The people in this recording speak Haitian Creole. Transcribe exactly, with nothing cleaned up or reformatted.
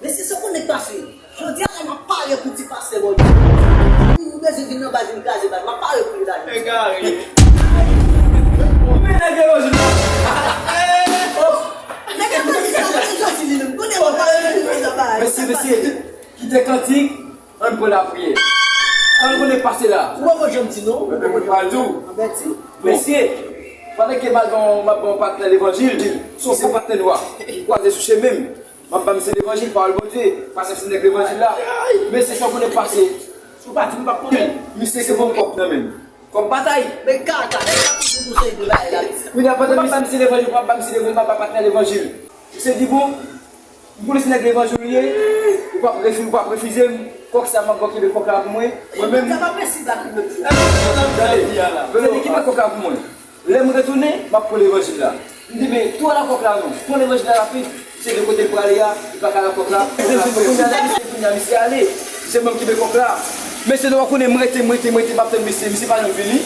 Mesye, se konnen k pase. Jodi a la, m ap pare pou ti pastè Bondye. Ou bezwen vin nan bal, vin kraze bal. M ap pare pou li la. Egare. Men nèg evanjil la. Nèg evanjil sa, nèg evanjil li menm. Konnen m ap pare pou li nan bal. Mesye, mesye, kite kantik, ann pran lapriyè. Sa nou konnen k pase la. Ou pa janm di non. Mwen pa di w. Anbèti. Mesye, pandan ke m al ban, m ap ban yon patnè levanjil, se yon patnè nwa. M kwaze sou chemen m. M ap ba misye levanjil, pawòl Bondye, pase misye nèg levanjil la. Mesye, sa w konnen k pase. Si w pa di m, m p ap konnen. Misye se bon kòb nan men m. Kòb batay. Men kaka, nèg la toujou pou se de bagay la. Kounye a, pandan m ap ba misye levanjil, m ap ba misye levanjil, m ap ba patnè levanjil. Misye di, bon, m konnen se nèg levanjil ou ye, ou p ap refi-, ou p ap refize m. Kòk sa, m ap ba w kenbe kòk la pou mwen. Mwen menm. Sa pa prensip la ki mèt di. Tande, Velo, kenbe kòk la pou mwen. Lè m retounen, m ap pran levanjil la. M di, men, tou ala kòk la non. Pran levanjil la rapid. Se de kote l prale a, li pa ka la kòk la. Kounye a, misye, kounye a, misye ale. Se mwen ki kenbe kòk la. Mesye, nou pa konnen, m rete, m rete, m rete, m ap tann misye. Misye pa janm vini.